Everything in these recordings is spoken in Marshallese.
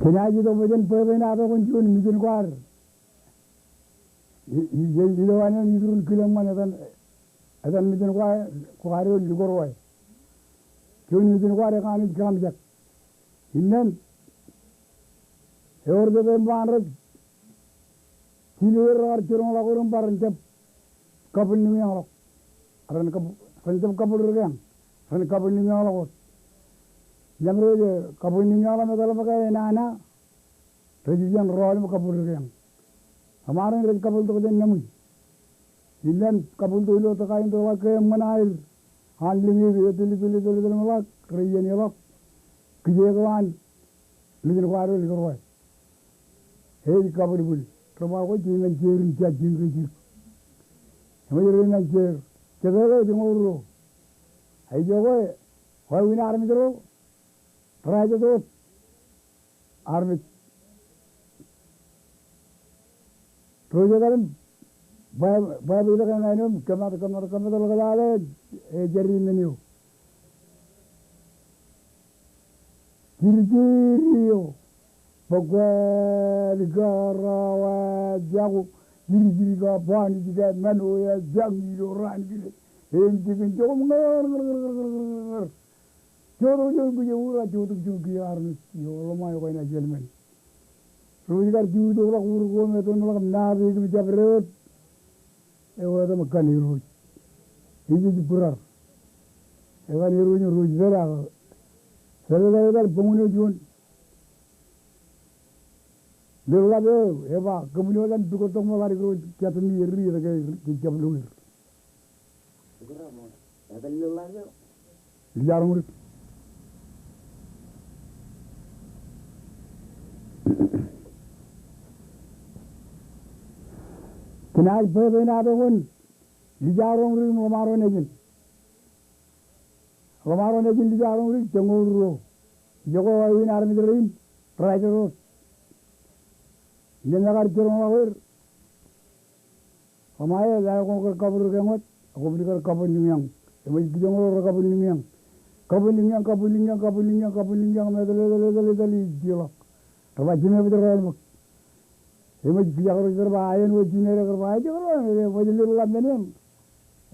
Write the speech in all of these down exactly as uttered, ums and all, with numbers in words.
Kōn aje itok bwe jen bwebwenato kōn juon mijin kwaar. I, i, i, ilo an iturun kilōñ ṃan etan, etan mijin kwaar, kwaar eo Likoro e. Juon mijin kwaar eo ekaanij Kaṃjak. Innām, ewōr jete eṃṃaan rej, jino er rekar jiroñḷọk er im ba ren jab kabwilliñeañ ḷọk. Ren kab-, ren jab kabwil ri keañ. Ren kabwilliñeañ ḷọk wōt. Innām ro ej kabwilliñeañ ḷọk im etal bwe ke enana rej ijeṇ rọọl im kabwil ri keañ. Emaroñ rej kabwiltok jān neṃwi. Innām kabwiltok ilo tōkā in tōkā ke eṃṃan aer an liñe eo etelipel, etelipel, etelipel im ḷak, rej iien ḷọk. Kijeek eo an mijin kwaar eo Likoro e. Ej kabwilbwil. Rej ba ko jemen jerin jajjin ri jik. Eṃōj rej men jer. Jete ḷeo, joñoul ruo. Ej ijo ke wāween armej ro, rej jet wōt armej. Ro jet aṃ bwe, bwe, bwe ḷọk eñin im kōmat, kōmat, kōmat ḷọk lale, e, jeri men eo. Jirjiri eo. Bōk wālik, kōrā, wājako. Jirjiri ka, baan ij ka, men eo ej jañ ilo raan kiiō. Āindein joñoul ñōr, ñōr, ñōr. Jotok juon kijeek ur, jotok juon kijeek armej, ioḷaṃa eo kain ajeḷ men. Ro ej kar jutak ḷọk ur ko im etal im ḷak im naat eik im jabdewōt. Ewōr etaṃ kaṇe ro ej. Ej, ej būrar. Ekaṇe ro ej, ro ej pād ak pād etal, etal bōñōn eo juon. Ḷōḷḷap eo, eba, kōṃṃan eo etan pukot tok ṃōk adik ro ej kajjitōk im ri, ri, ri, ri, jab lo er. Lijaroñ rik. Kōn aer bwebwenato kōn lijaroñ rik im ḷōṃaro nejin. Ḷōṃaro nejin lijaroñ rik joñoul ruo. Ijo ke wāween armej rein, rej jet wōt. Innām ekar jiroñḷọk er. Ḷōṃaro eo, ḷak koṃ kar kabwil ri keañ wōt, ak koṃ kar kabwilliñeañ. Eṃōj kijoñ ro rekabwilliñeañ. Kabwilliñeañ, kabwilliñeañ, kabwilliñeañ, kabwilliñeañ, im etal, etal, etal, etal, ij ḷọk. Rej ba jimebōj rọọl ṃōk. Eṃōj kijak ro jet rej ba, aen wōt jimedek, rej ba, ejjab rọọl, ej ḷōḷḷap men eṇ.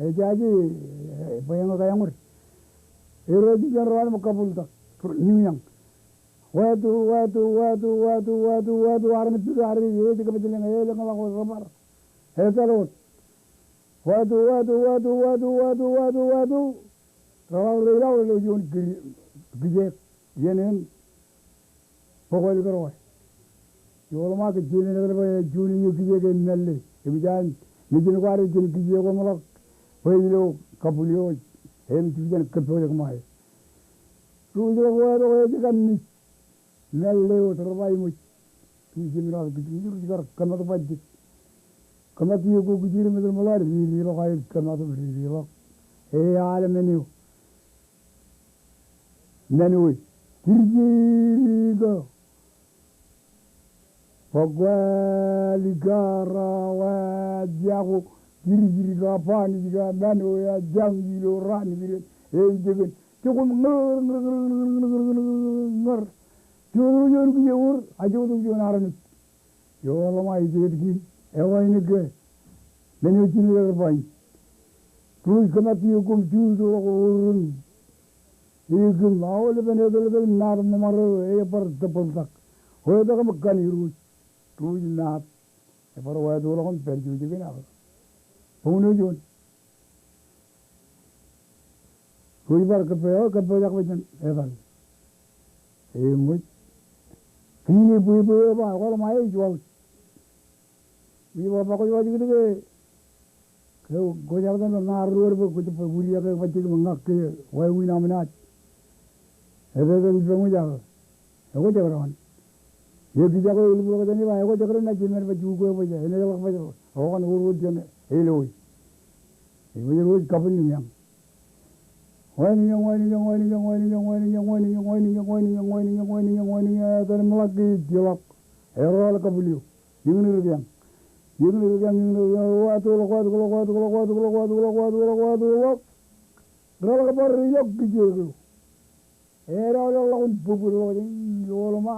Ejaje, e, bwe eñin kaeñour. Ro ej ijeṇ rọọl ṃōk kabwiltak. Liñeañ. Wāto, wāto, wāto, wāto, wāto, wāto, armej pukot aer ej kōpād lōñ, elōñ ḷọk wōt, rej bar. Etal wōt. Wāto, wāto, wāto, wāto, wāto, wāto, wāto. Rej ḷak, rej ḷak ilo juon ki-, kijeek. Iien eṇ bōk wālik ro e. Ioḷaṃa ke jemen etal bwe juon eo kijeek e mālle. Im ej an, mijin kwaar eo jen kijeek ko im ḷọk. Bwe ilo kabwil eo, im jiljino kōppojak ṃae. Ro ej ḷọk wāto ej kanooj. Mālle wōt, rej ba eṃōj. Ri jemen etal kajjitōk im ri kar kōmat bajjek. Kōmat eo ko kajjitōk im ṃōḷaad, ri, ri ḷọk aer kōmat im ri, ri ḷọk. E, al men eo. Men eo. Jirjiri ka. Bōk wālik, kōrā, wājako. Jirjiri ka, baan ij ka, men eo ej jañ ilo raan kiiō. Āindein joñoul ñōr, ñōr, ñōr. Jotok juon kijeek ur, ak jotok juon armej. Ioḷaṃa ej jekdọọn, ewain ke. Men eo jino er bain. Ro ej kōmat eok im jutak ḷọk ur im eok im aolepen etal, etal im naat ṃōṃaro eo ebar tōpar tak. Wāto ṃōk kaṇe ro ej. Ro ej naat. Ebar wāto ḷọk im pād jokjok in ak bōñōn eo juon. Ro ej bar kōppojak, kōppojak bwe jen etal. Eṃōj. Kiin ebwebwe eo ba, ekwe ḷōṃa ej waj. Ej ba, ba kwōj waj kōtke. Ke kwōj etal ṇa ruo bwe kwōj bwe wūri eo ke bajjek im ñak ke wāween aṃ naaj. Epepe ippaṃ eo ak. Ekwe jekdọọn. Eo kijak eo ilbukḷọk jān eo ba, ekwe jekdọọn, naaj jemen baj ukwe baj, enaaj ḷọk baj, ḷọk an ur ur jān eo ḷọk. Eṃōj, ro ej kabwilliñeañ. Wāween, wāween, wāween, etal im ḷak ke ej ḷọk. Erọọl kabwil eo. Eñin ri keañ. Eñin ri keañ, eñin ri keañ, wāto ḷọk, wāto ḷọk, wāto ḷọk, wāto ḷọk. Reḷak bar ri ḷọk kijeek eo. Erọọl ḷọk in bōbwil ḷọk jān ioḷaṃa.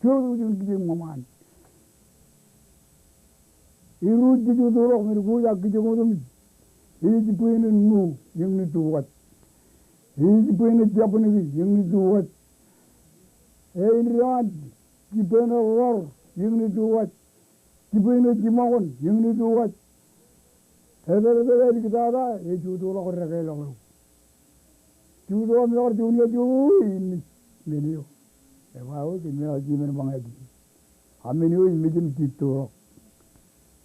Juon eo juon kijeek ṃōṃaan. Irooj jej utuḷọk men ko ak kijeek otemjej. Ej bwe ṇe Ṇo, eñṇe Tuwaj. Ej bwe ṇe Jabōnke, eñṇe Tuwaj. Ej bwe ṇe Ḷọr, eñṇe Tuwaj. Ej bwe ṇe Jiṃakon, eñṇe Tuwaj. Etal etal āliktata, ej utuḷọk dekā ḷọk eo. Juon eo ṃakar juon eo juon eo ej men eo. Ej ba, "O, kōj men eo, kōj men ṃōñā ijin." A men eo ej mejaṃ jittoḷọk.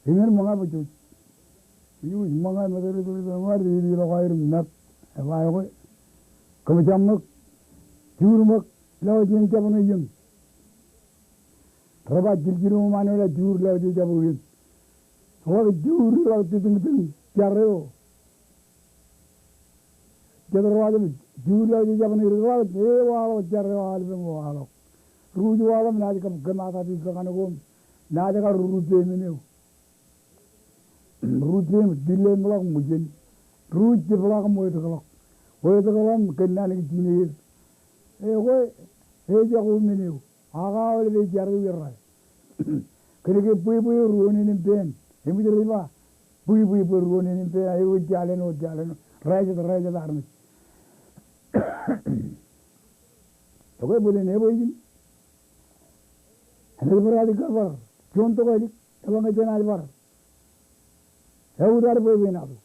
Kōj men ṃōñā bwe juon. Ej ṃōñā, ṃōtōrtōr ṃōñā, ej ilọk aer im ṃōk. Ej ba, "Ekwe, kōmjab ṃōk, juur ṃōk, lọjet jabdewōt eō." Rej ba jiljino ṃaan eo ḷak juur lọjet jabdewōt eō. Ḷak juur ḷak titiñtiñ jar eo. Jet ro aṃ juur ḷọjet jabdewōt eō, ḷak e waḷọk jar eo aḷap im waḷọk. Ruj waḷọk im naaj kab kōm atatiki kakan ko im naaj kar ruj peiṃ men eo. Ruj peiṃ, tile im ḷọk ṃōjen. Ruj jepḷaak im wōjtōkḷọk. Wōjtōkḷọk im kōnnaan kōj jineer. Ekwe, ejako men eo. Ak aolep ej jar eo errā. Kōnke bwebwe eo ruo neen im peiṃ. Eṃōj rej ba, bwebwe bwe ruo neen im peiṃ. Eo ej jalen, eo ej jalen. Rājet, rājet armej. Ekwe bōlen ebwe ijin. Enaaj bar ālik kar bar. Juon tokālik. Eḷaññe jenaaj bar. Eutiej bwebwenato.